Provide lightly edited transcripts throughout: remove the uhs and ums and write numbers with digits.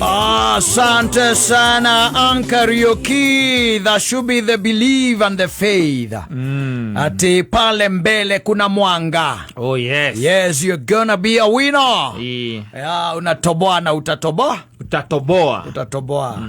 Asante sana Ankarioki, that should be the belief and the faith. Ati pale mbele kuna mwanga. Oh yes. Yes, you're gonna be a winner. Ii. Yeah, unatoboa na utatoboa. Utatoboa. Utatoboa.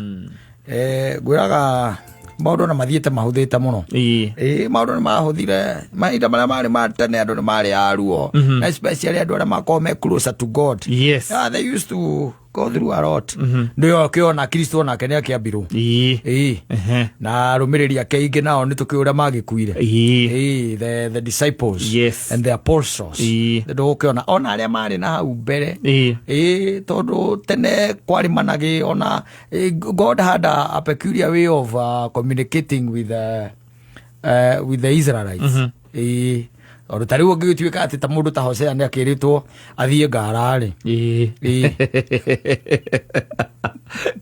Eh, ngwĩraga maũndũ na mathiĩte mahũthĩte mũno. Ii. Ĩ maũndũ nĩ mahũthire mahinda marĩa marĩ ma tene andũ nĩ marĩ a ruo na especially andũ arĩa makoragwo me closer to God. Yes. Yeah, they used to go through a lot. Ndio ũkĩona Kristo nake nĩ akĩambirwo. Ii. Ĩ Ehe. na arũmĩrĩri ake aingĩ nao nĩ tũkĩũĩ ũrĩa magĩkuire. Ii. Ĩ, the disciples Yes. and the apostles. Ĩ. Ndũgũkĩona ona arĩa marĩ na hau mbere. Ii. Ĩ tondũ tene kwarĩ managĩ ona God had a peculiar way of communicating with the Israelites. Ĩ tondũ ta rĩu ũngĩgĩtuĩka atĩ ta mũndũ ta Hosea nĩ akĩrĩtwo athiĩ ngara rĩ. Ii. Ĩ.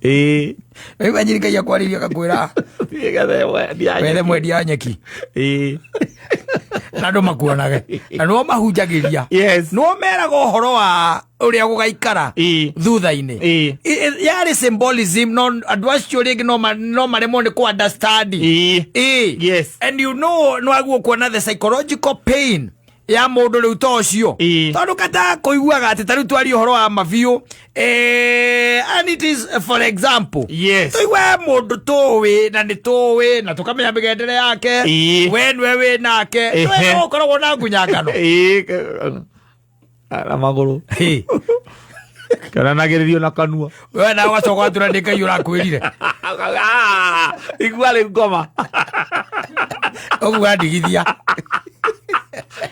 Ii. Rĩu Ngai akwarĩria akakwĩra wethe mwendia nyeki Ii. na andũ makuonage na nĩo mahunjagĩria Yes. nĩo meraga ũhoro wa ũrĩa gũgaikara Ii. thutha-inĩ Ii. Yarĩ symbolism no andũ acio rĩngĩ no maremwo nĩ kũ understand. Ii. Ĩ. Yes. And you know nĩwaguo kuona the psychological pain ya mũndũ rĩu ta ũcio. Ii. Tondũ kata kũiguaga atĩ ta rĩu twarie ũhoro wa mabiũ, and it is for example. Yes. Tũigue mũndũ tũĩ na nĩ tũĩ na tũkamenya mĩgendere yake. Ii. We nĩwe wĩ nake. Ehe. Nĩwe no ũkoragwo na ngunyangano. Ii. Na magũrũ. Ĩ. Kĩonanagĩrĩrio na kanua. We nawe ũgacoka ũgatura nĩ Ngai ũrakwĩrire. Ah, igua rĩu ngoma. Ũguo andigithia.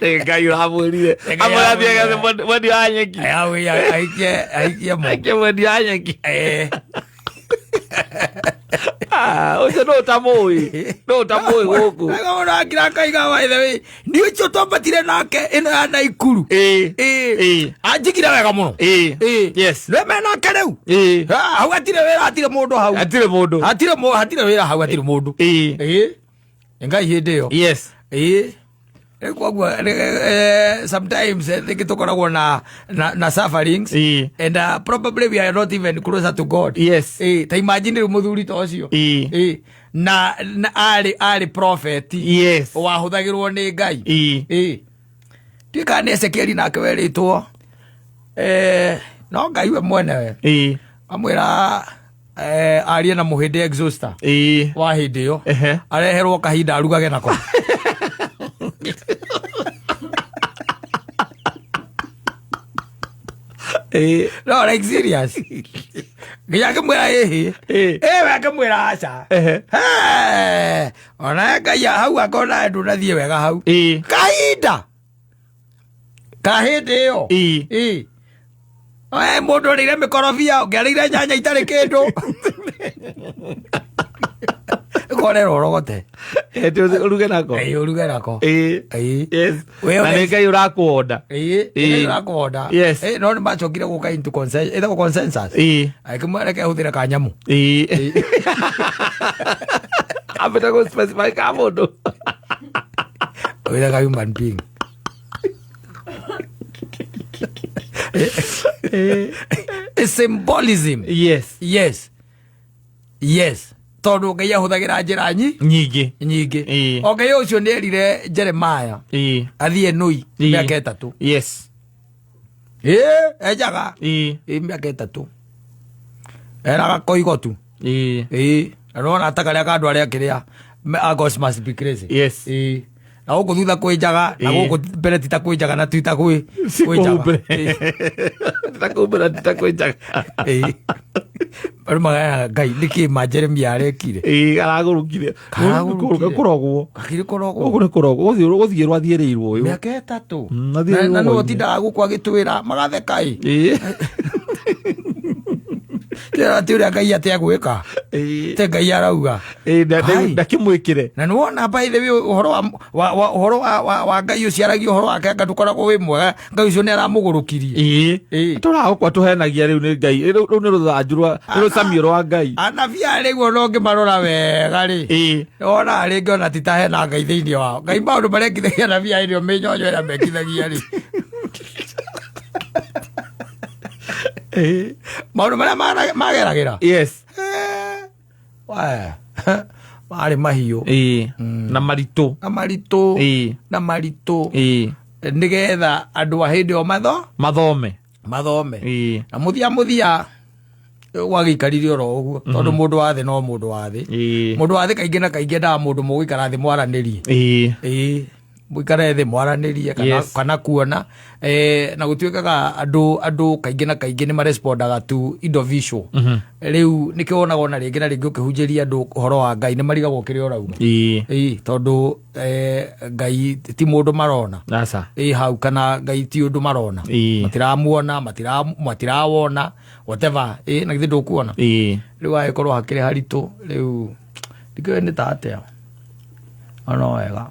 Nĩ Ngai ũramwĩrire. Nĩ Ngai Amwe athiĩ ũramwĩrire. agethe mwendia wa nyeki. Aikie mũndũ. Aikie mwendia wa nyeki. Eh. Ah, ũcio nũ ũtamũĩ. Nũ ũtamũĩ gũkũ. Wega mũno akira akaiga by the way. Nĩ ũcio twambatire nake ĩno ya Naikuru. Ĩ. Ĩ. Ĩ. Anjigire wega mũno. Ĩ. Ĩ. Yes. Nĩwe me nake rĩu. Ĩ. Ah, hau hatirĩ wĩra hatirĩ mũndũ hau. Hatirĩ mũndũ. Hatirĩ wĩra hau hatirĩ mũndũ. Ĩ. Ĩ. Nĩ Ngai hĩndĩ ĩyo. Yes. Ĩ. Rĩu koguo sometimes rĩngĩ tũkoragwo na sufferings Ĩ. and probably we are not even closer to God. Yes. Ĩ, ta imagine rĩu mũthuri ta ũcio. Ĩ. Ĩ, na arĩ prophet. Yes. Wahũthagĩrwo nĩ Ngai. Ĩ. Ĩ. Tuĩka nĩ Ezekieli nake werĩtwo no Ngai we mwenewe Ĩ. amwĩra arie na mũhĩndĩ exhauster Ĩ. wa hĩndĩ ĩyo. Ehe. Areherwo kahinda arugage nako. Ĩ. No, like serious. Nginya akĩmwĩra ĩhĩ. Ĩ. Ĩwe akĩmwĩra aca. Ehe. He. Ona Ngai hau akona ndũnathiĩ wega hau. Ĩ. Kahinda ka hĩndĩ ĩyo. Ĩ. Ĩ. We mũndũ arĩire mĩkorobia ũngĩ arĩire nyanya itarĩ kĩndũ. Korera ũrogote. Ĩ, ũruge nako. Ĩ, ũruge nako. Ĩ. Ĩ. Yes. We Na nĩ Ngai ũrakũonda. Ĩ, Ĩ. Ngai ũrakũonda. Yes. Ĩ, no nĩ macokire gũka into consensus, ĩtagwo consensus. Ĩ. Akĩmwĩra reke hũthĩre kanyamũ. Ĩ. Ambĩte gũ specify ka mũndũ. Wĩra ka human being. Symbolism. Yes. Yes. Yes. Tondũ Ngai ahũthagĩra njĩra Nyingĩ. nyingĩ. Ĩ. O Ngai ũcio nĩ erire Jeremiah Ĩ. athiĩ Nui Ĩ. mĩaka 3. Yes. Ĩ, enjaga. Ĩ. Ĩ, mĩaka 3. Eraga koigo tu. Ĩ. Ĩ, na nĩwona ta karĩa ka andũ arĩa kĩrĩa uncles must be crazy. Yes. Ĩ. Na gũkũ thutha kwĩ njaga na Ĩ. gũkũ mbere ti ta kwĩ njaga na ti ta kwĩ kwĩ njaga. Sikũhumbĩra. Ti ta kũhumbĩra, ti ta kwĩ njaga. Ĩ. Andũ magayaga Ngai nĩkĩ ma Jeremia arekire. Ĩ, aragũrũkire. Karagũrũkire. Kũrogwo. Gakĩrĩ kũrogwo. Gũkũ nĩ kũrogwo. Gũthiĩrwo athiĩrĩirwo ũyũ. Mĩaka 3. Athiĩrĩirwo Na nĩwe hwainĩ. ũtindaga gũkũ agĩtwĩra magatheka ĩ. Ĩ. Ti ũrĩa Ngai atĩ agwĩka. Ĩ. Te Ngai arauga. Ĩ, Ai. ndakĩmwĩkĩre. Na nĩwona by the way ũhoro wa ũhoro wa Ngai ũciaragia ũhoro wake anga ndũkoragwo wĩ mwega. Ngai ũcio nĩ aramũgũrũkirie. Ĩ. Ĩ. Tũragũkwa tũhenagia rĩu nĩ Ngai. Rĩu nĩ rũthanju rwa nĩ rũcamio rwa Ngai. Anabii aya rĩu ona ũngĩmarora wega rĩ. Ĩ. Wona rĩngĩ ona ti ta hena Ngai thĩinĩ wao. Ngai maũndũ marĩa ekithagia anabii aya nĩo mĩnyonyo ĩrĩa mekithagia rĩ. Maũndũ marĩa mageragĩra. Yes. We, marĩ mahiũ. Ĩĩ, na maritũ. Na maritũ. Na maritũ. Nĩgetha andũ a hĩndĩ ĩyo mathome. Mathome. Na mũthia mũthia gwagĩikarire oro ũguo, tondũ mũndũ wa thĩ no mũndũ wa thĩ. Mũndũ wa thĩ kaingĩ na kaingĩ endaga mũndũ mũgũikara thĩ mwaranĩrie. Ĩĩ, mũikare thĩ mwaranĩrie kana, kana kuona na gũtuĩkaga andũ kaingĩ na kaingĩ nĩ marespondaga tu indo visual. Rĩu nĩkĩo wonaga ona rĩngĩ na rĩngĩ ũkĩhunjĩria andũ ũhoro wa Ngai nĩ marigagwo kĩrĩa ũrauga. Ĩĩ, tondũ Ngai ti mũndũ marona. Aca. Ĩ hau, kana Ngai ti ũndũ marona. Matiramuona, matirawona whatever. Ĩ na githĩ ndũkuona? Rĩu agĩkorwo hakĩrĩ haritũ, rĩu ndikĩũĩ nĩ ta atĩa, no wega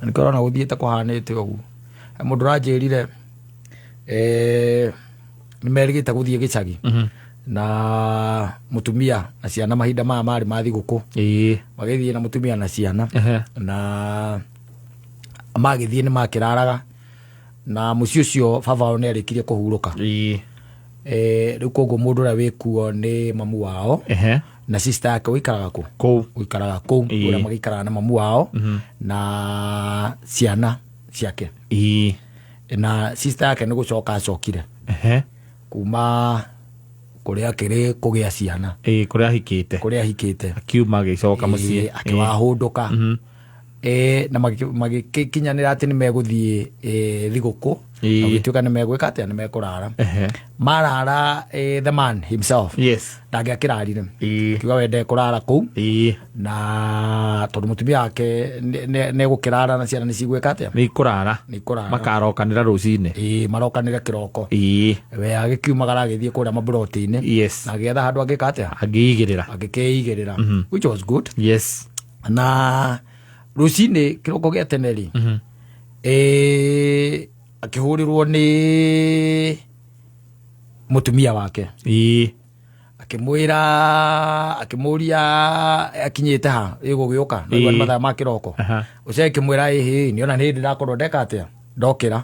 nĩkĩo ũrona gũthiĩte kũhanĩte ũguo. Mũndũ ũranjĩrire nĩ merĩgĩte gũthiĩ gĩcagi na mũtumia na ciana, mahinda maya marĩ ma thigũkũ. Magĩthiĩ na mũtumia na ciana. Na magĩthiĩ nĩ makĩraraga na mũciĩ ũcio baba wao nĩ arĩkirie kũhurũka. Rĩu koguo mũndũ ũrĩa wĩkuo nĩ mamu wao na sister yake ũikaraga kũ? Kũu. Ũikaraga kũu. Ũrĩa magĩikaraga na mamu wao na ciana ciake. Na sister yake nĩ gũcoka acokire kuma kũrĩa akĩrĩ kũgĩa ciana. Ĩĩ, kũrĩa ahikĩte. Kũrĩa ahikĩte. Akiuma agĩcoka mũciĩ. Ĩĩ, akĩwahũndũka. Na magĩkinyanĩra atĩ nĩ megũthiĩ thigũkũ. Na gũgĩtuĩka nĩ megwĩka atĩa, nĩ mekũrara. Marara, the man himself ndangĩakĩrarire. Akiuga we ndekũrara kũu. Na tondũ mũtumia wake nĩ egũkĩrara na ciana nĩ cigwĩka atĩa? Nĩ ikũrara. Nĩ ikũrara. Makarokanĩra rũcinĩ. Ĩĩ, marokanĩre kĩroko. We agĩkiumagara agĩthiĩ kũrĩa maburoti-inĩ na agĩetha handũ angĩka atĩa? Angĩigĩrĩra. Angĩkĩigĩrĩra, which was good. Na rũcinĩ kĩroko gĩa tene rĩ, akĩhũrĩrwo nĩ mũtumia wake. Akĩmwĩra, akĩmũria akinyĩte ha ĩgũgĩũka na nĩ mathaa ma kĩroko. Ũcio akĩmwĩra, ĩhĩ, nĩona nĩ hĩndĩ ndakorwo ndeka atĩa, ndokĩra.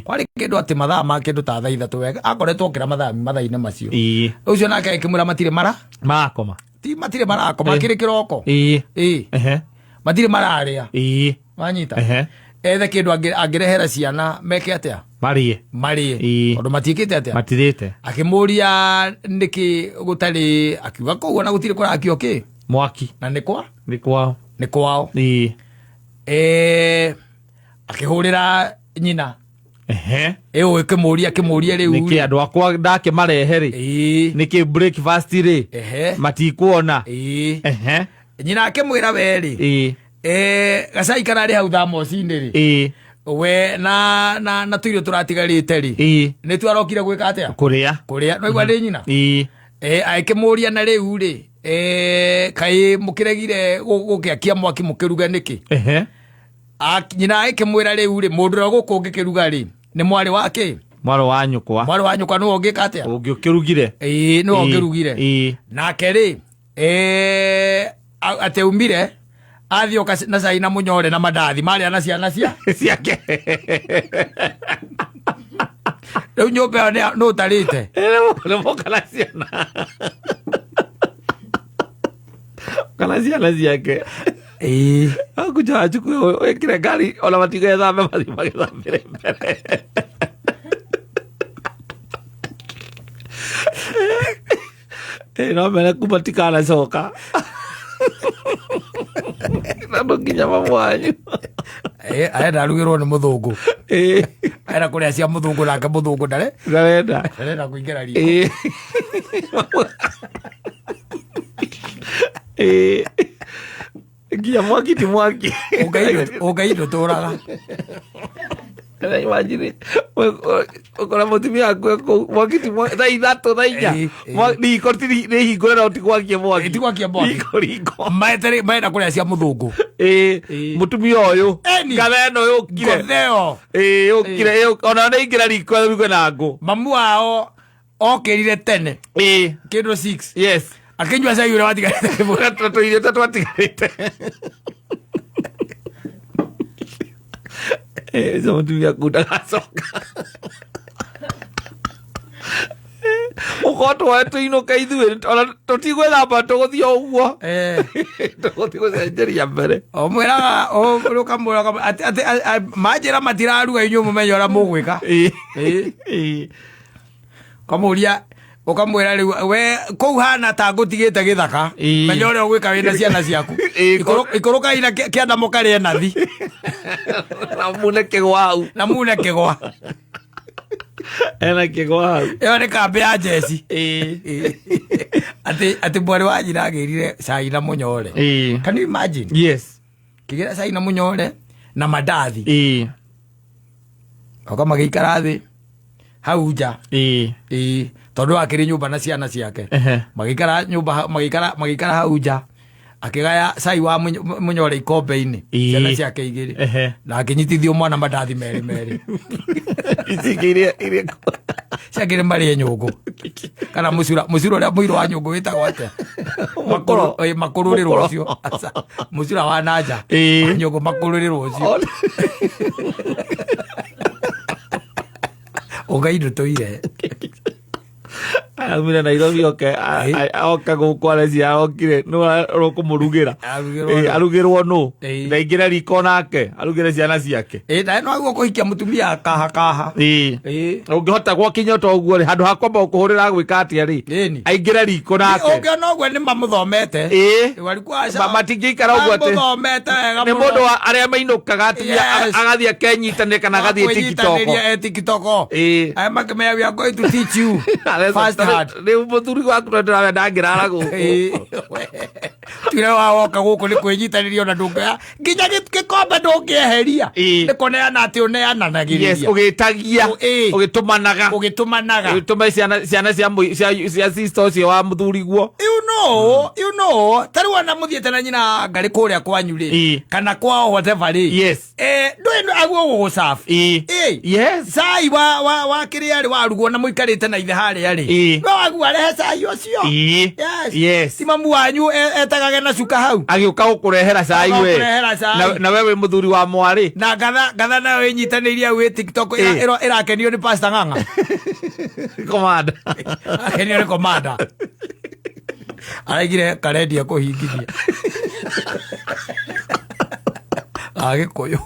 Kwarĩ kĩndũ atĩ mathaa ma kĩndũ ta thaa 3 wega akoretwo okĩra mathaa mathaa-inĩ macio. Ũcio nake akĩmwĩra matirĩ mara Makoma. Ti matirĩ marakoma. Kĩrĩ kĩroko. Ĩĩ. Matirĩ mararĩa. Wanyita? Ethe kĩndũ angĩrehera ciana meke atĩa? Marĩe. Marĩe. Tondũ matiĩkĩte atĩa? Matirĩte. Akĩmũria nĩkĩ gũtarĩ, akiuga kũu ona gũtirĩ kũrakio kĩ? Mwaki. Na nĩ kwa Nĩ kwao. Nĩ kwao. Akĩhũrĩra nyina. Ĩũ ĩkĩmũria, akĩmũria rĩu Nĩkĩ andũ akwa ndakĩmarehe rĩ? Nĩkĩ breakfast rĩ? Matikuona. Nyina akĩmwĩra we rĩ, gacai kararĩ hau thamoci-inĩ rĩ, we na tũirio tũratigarĩte rĩ, nĩ tu arokire gwĩka atĩa? Kũrĩa. Kũrĩa no igua nĩ nyina. Akĩmũria na rĩu rĩ, kaĩ mũkĩregire gũkĩakia mwaki mũkĩruge nĩkĩ? Nyina agĩkĩmwĩra rĩu rĩ, mũndũ ũrĩa gũkũ ũngĩkĩruga rĩ nĩ mwarĩ wa kĩ? Mwarĩ wa nyũkwa. Mwarĩ wa nyũkwa nĩwe ũngĩka atĩa? Ũngĩũkĩrugire. Ĩĩ, nĩwe ũngĩrugire. Nake rĩ, atĩ aumire athiĩ oka na cai na mũnyore na mandathi marĩa na ciana cia ciake. Rĩu nyũmba ĩyo nĩ ũtarĩte. Nĩ kana ciana. Kana ciana ciake. Akuja achukue wekire ngari ona matigethambe, mathiĩ magĩthambĩre mbere. No mene kuma tikanacoka na no nginya mamu wanyu. Arenda arugĩrwo nĩ mũthũngũ. Arenda kũrĩa cia mũthũngũ, nake mũthũngũ ndare Ndarenda. Ndarenda kũingĩra riko. Ĩĩ. Nginya mwaki ti mwaki. Ũngai ndũtũraga. Imagine ũkora mũtumia waku e kũu, mwaki ti mwaki, thaa 3, thaa 4. Riko ti nĩ hingũre no ti gwakia mwaki. Ti gwakia mwaki. Riko riko. Maetere maenda kũrĩa cia mũthũngũ. Mũtumia ũyũ Eni. ngatha ĩno yũkire. Ngotheo. Yũkire ona nĩ ingĩra riko rũge na ngũ. Mamu wao okĩrire tene kĩndũ 6, akĩnyua cai ũrĩa watigarĩte kĩbũyũ. Tũirio ta twatigarĩte. Ũcio mũtumia kuu ndagacoka. Tũgũkorwo twoe tũinũke ithuĩ, ona tũtigwĩthamba, tũgũthiĩ o ũguo. Tũgũthiĩ gũcenjeria mbere. Omwĩraga ũkamwĩra atĩ manjĩra matiraruga, inyuĩ mũmenye ũrĩa mũgwĩka. Kamũria ũkamwĩra rĩu we kũu hana ta ngũtigĩte gĩthaka. Menya ũrĩa ũgwĩka wĩna ciana ciaku. Ikũrũkai na kĩanda mũkarĩe nathi. Na mune kĩgwa hau. Na mune kĩgwa. Ena kĩgwa hau. Ĩyo nĩ kambĩ ya njeci. Atĩ mwarĩ wa nyina agĩrire cai na mũnyore. Can you imagine? Yes. Kĩgĩra cai na mũnyore na mandathi. Oka magĩikara thĩ hau nja. Ĩĩ, tondũ akĩrĩ nyũmba na ciana ciake. Magĩikara nyũmba, magĩikara hau nja, akĩgaya cai wa mũnyore ikombe-inĩ. Ciana ciake igĩrĩ. Na akĩnyitithio mwana mandathi merĩ merĩ. Ici ingĩ iria Ciakĩrĩ marĩe nyũngũ kana mũcura, mũcura ũrĩa mũirũ wa nyũngũ wĩtagwo atĩa? Mũkũrũ. Makũrũrĩrwo. Mũkũrũ. Ũcio. Aca, mũcura wa nanja nyũngũ makũrũrĩrwo ũcio. Ũngai ndũtũire. Aumire Nairobi oke oke gũkũ, arecia okire nĩ rũkũmũrugĩra. Arugĩrwo Ĩĩ, nũ? Arugĩrwo nũ? Ndaingĩre riko nake arugĩre ciana ciake. Ĩĩ, nawe no aguo kũhikia mũtumia kaha kaha. Ũngĩhota gwakinya ta ũguo rĩ, handũ ha kwamba gũkũhũrĩra gwĩka atĩa rĩ? Ĩni. Aingĩre riko nake. Ũngĩona ũguo nĩ mamũthomete. Walikuwa Matingĩikara ũguo atĩ mamũthomete wega nĩ mũno. mũndũ wa arĩa mainũkaga atumia. Yes. Agathiĩ akenyitania kana agathiĩ TikTok. Kwĩnyitanĩria, TikTok. Aya makĩmenya we are going to teach you first hand. Rĩu mũthuri waku no ndĩramenya ndangĩrara gũkũ. Tuire wa woka gũkũ nĩ kwĩnyitanĩria, ona ndũngĩoya nginya gĩkombe ndũngĩeheria. Nĩ kũneana atĩ ũneananagĩrĩria. Yes, ũgĩtagia. Ũgĩtũmanaga. Ũgĩtũmanaga. Ũgĩtũma ciana cia sister ũcio wa mũthuri guo. You know, ta rĩu ona mũthiĩte na nyina ngarĩ kũrĩa kwanyu rĩ, kana kwao, whatever rĩ, ndũĩ aguo gũgũcabu. Cai wa kĩrĩa rĩ warugwo na mũikarĩte na ithe harĩa rĩ, no aguo arehe cai ũcio. Yes. Ti mamu wanyu etagage na cuka hau. Agĩũka gũkũrehera cai we. Gũkũrehera cai. Na we wĩ mũthuri wa mwarĩ. Na ngatha nayo ĩnyitanĩirie hau ĩ TikTok. Ĩrakenio nĩ Pastor Ng'ang'a. Commander. Akenio nĩ commander, araigire karendia kũhingithia Agĩkũyũ.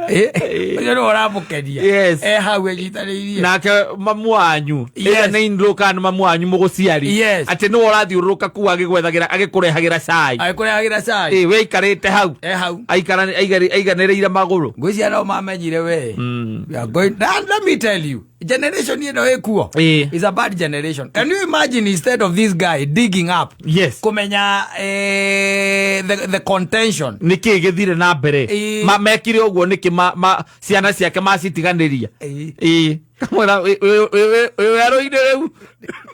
Ũcio nĩwe ũramũkenia. E hau ĩnyitanĩirie. Nake mamu wanyu, ĩrĩa nĩ in-law kana nĩ mamu wanyu mũgũciari, atĩ nĩwe ũrathiũrũrũka kuu agĩgwethagĩra, agĩkũrehagĩra cai. Agĩkũrehagĩra cai. Ĩ, we aikarĩte hau. E hau. Aiganĩrĩire magũrũ. Ngwĩciria no mamenyire we. We are going, let me tell you, generation ĩno ĩkuo is a bad generation. Can you imagine, instead of this guy digging up kũmenya the contention? Nä kä gä thire na mbere? Mekire å guo nä kä ciana ciake macitiganä ria? Kamwĩra wĩ werũ-inĩ rĩu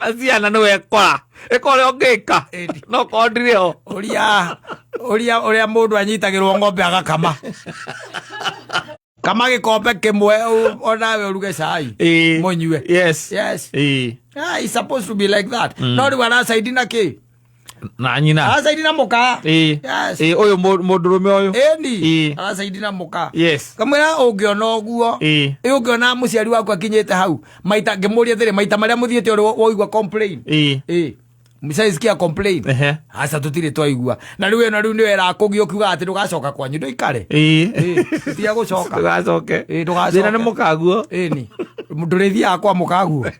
na ciana nĩ wekora ĩka ũrĩa ũngĩka, no korwo ndirĩ ho. Ũrĩa mũndũ anyitagĩrwo ng'ombe agakama kama gĩkombe kĩmwe, onawe ũruge cai mũnyue. Yes. Ah, it's supposed to be like that. No rĩu aracaidi na kĩ? Na nyina. Aracaidi na mũka. Yes. Ĩĩ, ũyũ mũndũrũme ũyũ. Ĩni. Aracaidi na mũka. Kamwĩra ũngĩona ũguo, ĩ ũngĩona mũciari waku akinyĩte hau, maita ngĩmũria atĩrĩ, maita marĩa mũthiĩte ũrĩ waigua complain? Ĩ mshaisikia complain? Aca, tũtirĩ twaigua. Na rĩu ĩno rĩu nĩyo ĩrakũgia ũkiuga atĩ ndũgacoka kwanyu, ndũikare. Tiga gũcoka. Ndũgacoke. Ĩĩ, ndũgacoke. Thĩna nĩ mũkaguo. Ĩni, ndũrĩthiaga kwa mũkaguo.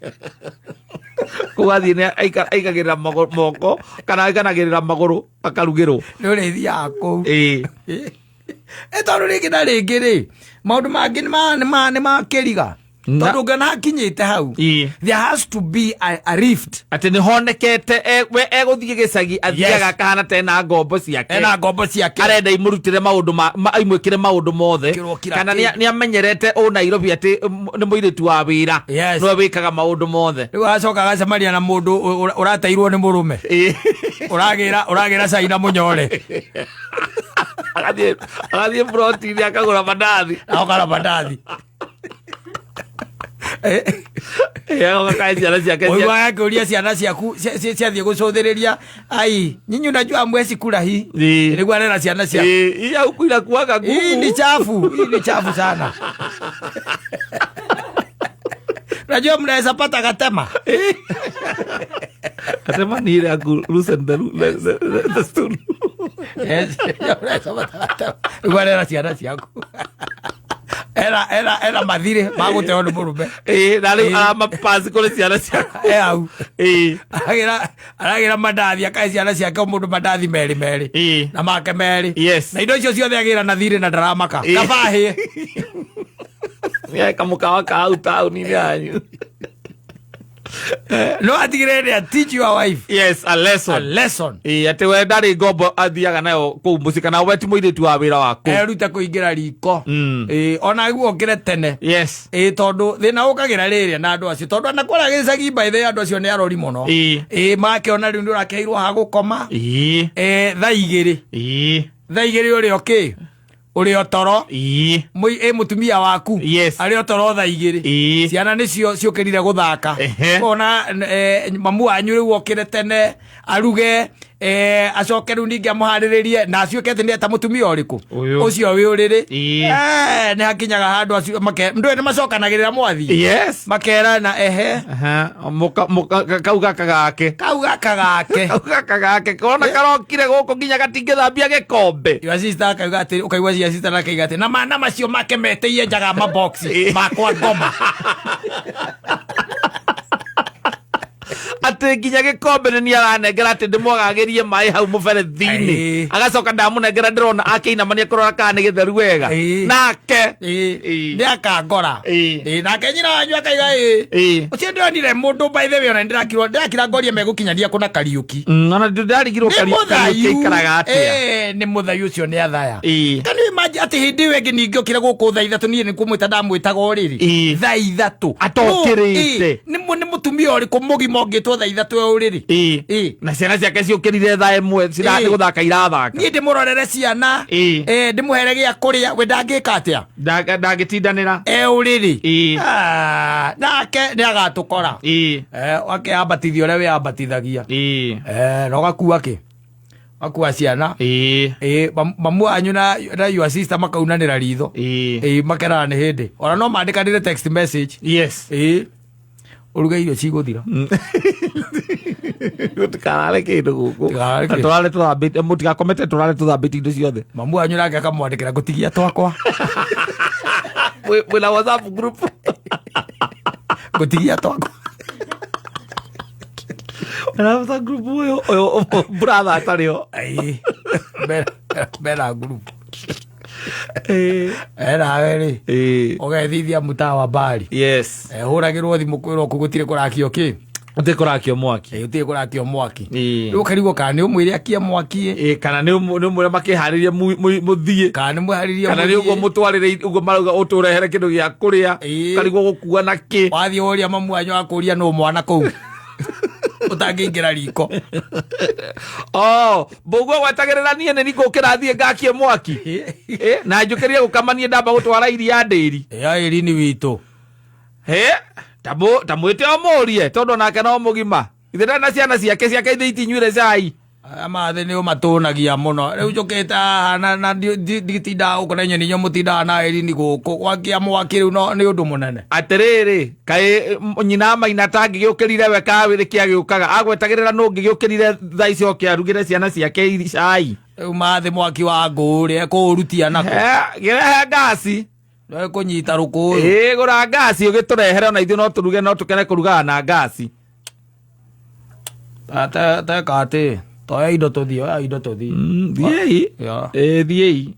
Kũu athiĩ nĩ aikagĩrĩra moko kana aikanagĩrĩra magũrũ akarugĩrwo. Nĩ ũrĩthiaga kũu. Ĩ tondũ rĩngĩ na rĩngĩ rĩ, maũndũ mangĩ nĩ makĩriga, tondũ ũngĩona hakinyĩte hau, there has to be a rift. Atĩ nĩ honekete we egũthiĩ gĩcagi athiaga akahana ta ena ngombo ciake. Ena ngombo ciake. Arenda imũrutĩre maũndũ imwĩkĩre maũndũ mothe. Kĩrwo kira Kana kĩndũ. nĩ amenyerete ũ Nairobi atĩ nĩ mũirĩtu wa wĩra, nĩwe wĩkaga maũndũ mothe. Rĩu agacoka agacemania na mũndũ ũrateirwo nĩ mũrũme, ũragĩra cai na mũnyore. Agathiĩ ploti-inĩ akagũra mandathi. Akagũra mandathi. Agoka kae ciana ciake Ũigua akĩũria ciana ciaku ciathiĩ gũcũthĩrĩria, ai nyinyi unajua mwezi kula hii. Nĩguo arera ciana ciaku. Ĩĩ, iya huku inakuwaga Hii ni ngumu. chafu, hii ni chafu sana. Unajua mnaweza pata gatema. Gatema ni ile ya ku loosen the stool. Yes, unaweza pata gatema. Rĩu arera ciana ciaku era mathirĩ magũteo nĩ mũrũme. Ĩĩ, na rĩu aramapasi kũrĩ ciana ciaku. E hau. Aragĩra mandathi, akahe ciana ciake o mũndũ mandathi merĩ merĩ na make merĩ. Na indo icio ciothe agĩra na thirĩ na ndaramaka. Kaba ahĩe. Nĩ kamũkawa ka hau taũni-inĩ yanyu. No atigĩrĩre nĩ teach your wife Yes, a lesson. A lesson. Ĩĩ, atĩ we ndarĩ ngombo athiaga nayo kũu mũciĩ, kana we ti mũirĩtu wa wĩra wa kũu. Erute kũingĩra riko. Ĩĩ, ona guo ũkĩre tene. Ĩĩ, tondũ thĩna ũkagĩra rĩrĩa na andũ acio, tondũ ona kũrĩa gĩcagi, by the way, andũ acio nĩ arori mũno. Ĩĩ, makĩona rĩu nĩ ũrakĩheirwo ha gũkoma. Ĩĩ, thaa 2. Thaa 2 ũrĩ o kĩ, ũrĩ o toro. Ĩ mũtumia waku arĩ o toro thaa 2. Ciana nĩcio ciũkĩrire gũthaka. Kona mamu wanyu rĩu okĩre tene aruge, acoke rĩu ningĩ amũharĩrĩrie na acuĩke atĩ nĩ eta mũtumia ũrĩkũ. Ũyũ. Ũcio wĩ ũrĩrĩ. Nĩ hakinyaga handũ acio ndũĩ nĩ macokanagĩrĩra mwathi. Makerana ehe. Aha, kau gaka gake. Kau gaka gake. Kau gaka gake kona karokire gũkũ nginya gatingĩthambia gĩkombe. Your sister akauga atĩ, ũkaigua your sister akauga atĩ na mana macio make metĩie njaga maboxi makwa ngoma. Atĩ nginya gĩkombe nĩ niĩ aranengera atĩ ndĩmwagagĩrie maĩ hau mũberethi-inĩ. Agacoka ndamũnengera ndĩrona akĩinamania kũrora kana nĩ gĩtheru wega. Nake. Nĩ akangora. Ĩĩ, nake nyina wanyu akaiga ĩĩ. Ũcio ndĩronire mũndũ, by the way, ona ndĩrakirwo ndĩrakira ngoria megũkinyania kũna Kariũki. Ona ndarigirwo Nĩ Kariũki mũthayu. aikaraga atĩa. Ĩĩ, nĩ mũthayu ũcio, nĩ athaya. Can you imagine atĩ hĩndĩ ĩyo ĩngĩ ningĩ okire gũkũ thaa 3, niĩ nĩ kũmwĩta ndamwĩtaga ũrĩrĩ. Thaa 3. Atokĩrĩte. Ĩĩ, nĩ mũtumia ũrĩkũ mũgima ũngĩtwo thaa 3 e ũrĩrĩ? Na ciana ciake ciũkĩrire thaa 1 cirathiĩ gũthaka irathaka. Niĩ ndĩmũrorere ciana. Ndĩmũhere gĩa kũrĩa, we ndangĩka atĩa? Ndangĩtindanĩra. E ũrĩrĩ. Ah, nake nĩ agatũkora. Akĩambatithia ũrĩa wĩambatithagia. Na ũgakua kĩ, ũgakua ciana. Ĩĩ, mamu wanyu na your sister makaunanĩra ritho. Ĩĩ, makerana nĩ hĩndĩ ona no mandĩkanĩre text message. Ĩĩ, ũruge irio cigũthira. Gũtikarare kĩndũ gũkũ. Gũtikarare Na kĩndũ. tũrare tũthambĩte, mũtigakomete, tũrare tũthambĩte indo ciothe. Mamu wanyu nake akamwandĩkĩra ngũtigia twakwa. Mwĩna WhatsApp group. Ngũtigia twakwa. Mwĩna WhatsApp group, ũyũ brother atarĩ ho. Ĩĩ, mena group. Enawe rĩ, ũgethithia mũtaa wa mbari. Hũragĩrwo thimũ kwĩrwo kũ gũtirĩ kũrakio kĩ. Gũtirĩ kũrakio mwaki. Ĩĩ, gũtirĩ kũrakio mwaki. Rĩu ũkarigwo kana nĩ ũmwĩre akie mwaki ĩ, Kana nĩ ũmwĩre makĩharĩrie mũthiĩ. Kana nĩ mwĩharĩrie Kana nĩ ũguo mũthiĩ. mũtwarĩre ũguo marauga ũtũrehere kĩndũ gĩa kũrĩa. Ũkarigwo gũkua na kĩ. Wathiĩ ũria mamu wanyu akũria nũ mwana kũu ũtangĩingĩra riko. Oh, mbũguo gwetagĩrĩra niĩ nĩ ngũkĩra thiĩ ngakie mwaki. Na njũkĩrie gũkama niĩ ndamba gũtwara iria ndĩri. Ya ĩrini witũ. He, tamwĩte ũmũrie tondũ nake no mũgima. Ithe ndarĩ na ciana ciake ithe itinyuire cai. Aya mathĩ nĩ ũmatũnagia mũno. Rĩu njũkĩte haha na nditindaga gũkũ na inyuĩ nĩ inyuĩ mũtindaga na ĩrini gũkũ gwakia mwaki rĩu no nĩ ũndũ mũnene. Atĩrĩrĩ, kaĩ nyina Maina tangĩgĩũkĩrire we kawĩrĩ kĩagĩũkaga agwetagĩrĩra nũ ũngĩgĩũkĩrire thaa icio oke arugĩre ciana ciake cai. Rĩu mathĩ mwaki wa ngũ rĩ, ekũũrutia nako? He, gĩrehe ngasi. Ekũnyita rũkũyũ. Ĩĩ, gũra ngasi ũgĩtũrehere ona ithuĩ no tũruge, no tũkene kũrugaga na ngasi. Teka atĩ toya indo tũthiĩ, oya indo tũthiĩ. Thiĩi. Ya. Ĩĩ, thiĩi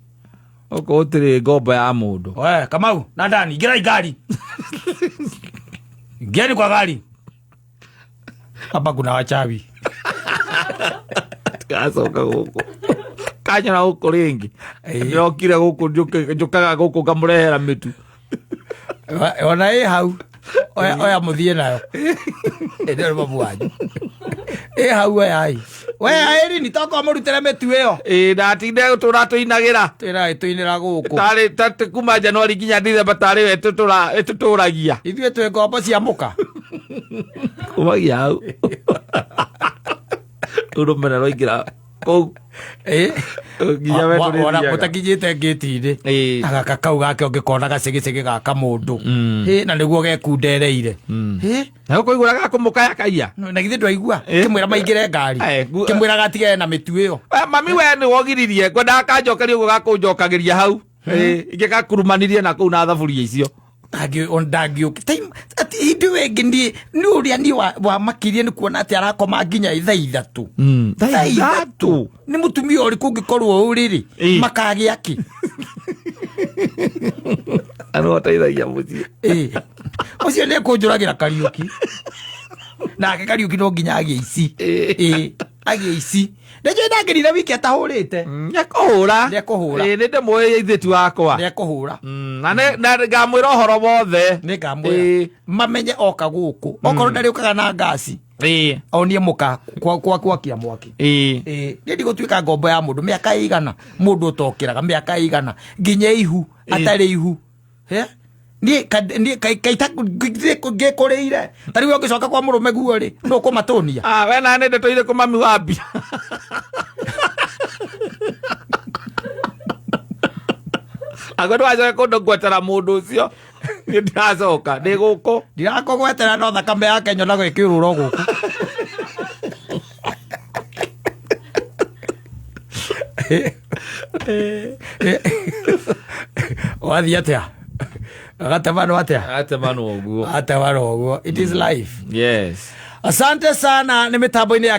okorwo gũtirĩ ngombo ya mũndũ. We Kamau na Dani, ingĩrai ngari, ingieni kwa gari, hapa kuna wachawi. Tigacoka gũkũ kanyona gũkũ rĩngĩ. Ndĩrokire gũkũ njũkaga gũkũ ngamũrehera mĩtu. Ona ĩ hau, oya oya mũthiĩ nayo. Ĩndĩ mamu wanyu ĩ hau, oyai we aĩrini tokorwo mũrutĩre mĩtu ĩyo. Ĩĩ, ndatinde tũra tũinagĩra. Twĩra tũinĩra gũkũ. Tarĩ kuma Januari nginya Dithemba tarĩ we tũtũragia. Ithuĩ twĩ ngombo cia mũka. Kumagia hau rũmena rwaingĩra. Kũu. Ĩ. Nginya we Wa- ona tũrĩthiaga. mũtakinyĩte ngĩti-inĩ. Ĩ. Na gaka kau gake ũngĩkona gacĩgĩcĩgĩ gaka mũndũ. Ĩ, na nĩguo gekundereire. Ĩ. Na ũkũigua gakũmũkaya kaiya. Na githĩ ndwaigua Ĩ. kĩmwĩra maingĩre ngari. Eh, Kĩmwĩra gatigane na mĩtu ĩyo. Eh, mami we nĩ wogiririe ngwendaga kanjokeria ũguo gakũnjokagĩria hau. Ĩ, ingĩgakurumanirie na kũu na thaburia icio. Ndangĩũki atĩ hĩndĩ ĩyo ĩngĩ niĩ nĩ ũrĩa niĩ wamakirie nĩ kuona atĩ arakoma nginya thaa 3. Thaa 3. Nĩ mũtumia ũrĩkũ ũngĩkorwo ũrĩrĩ Ĩ. makagĩa kĩ? Na nĩwe ũteithagia mũciĩ. Ĩ. Ũcio nĩ ekũnjũragĩra Kariũki. Nake Kariũki no nginya agĩe ici. Ĩ, agĩe ici. Nĩnjũĩ ndangĩrire wiki atahũrĩte. Nĩekũhũra. Nĩekũhũra. Ĩ, nĩ ndĩmũĩ ithĩti wakwa. Nĩekũhũra. Na na ngamwĩra ũhoro wothe. Nĩngamwĩra. Ĩ. Mamenye oka gũkũ. Okorwo ndarĩũkaga na ngaci. Ĩ. Onie mũka kwa kwakia mwaki. Ĩ. Ĩ, niĩ ndigũtuĩka ngombo ya mũndũ mĩaka ĩigana mũndũ ũtokĩraga mĩaka ĩigana nginya ihu atarĩ ihu. He? Niĩ niĩ kaita ngĩkũrĩire ta rĩu ũngĩcoka kwa mũrũme guo rĩ nũ ũkũmatũnia? Ah, we na nĩ ndetũire kũ mami wa mbia. Agwo ndwacoke kũndũ ngwetera mũndũ ũcio. Niĩ ndiracoka ndĩ gũkũ. Ndirakũgwetera no thakame yake nyonaga ĩkĩũrũra o gũkũ. Wathiĩ atĩa? Agatemanwo atĩa? Atemanwo ũguo. Atemanwo ũguo. It is life. Yes. Asante sana nĩ mĩtambo-inĩ ya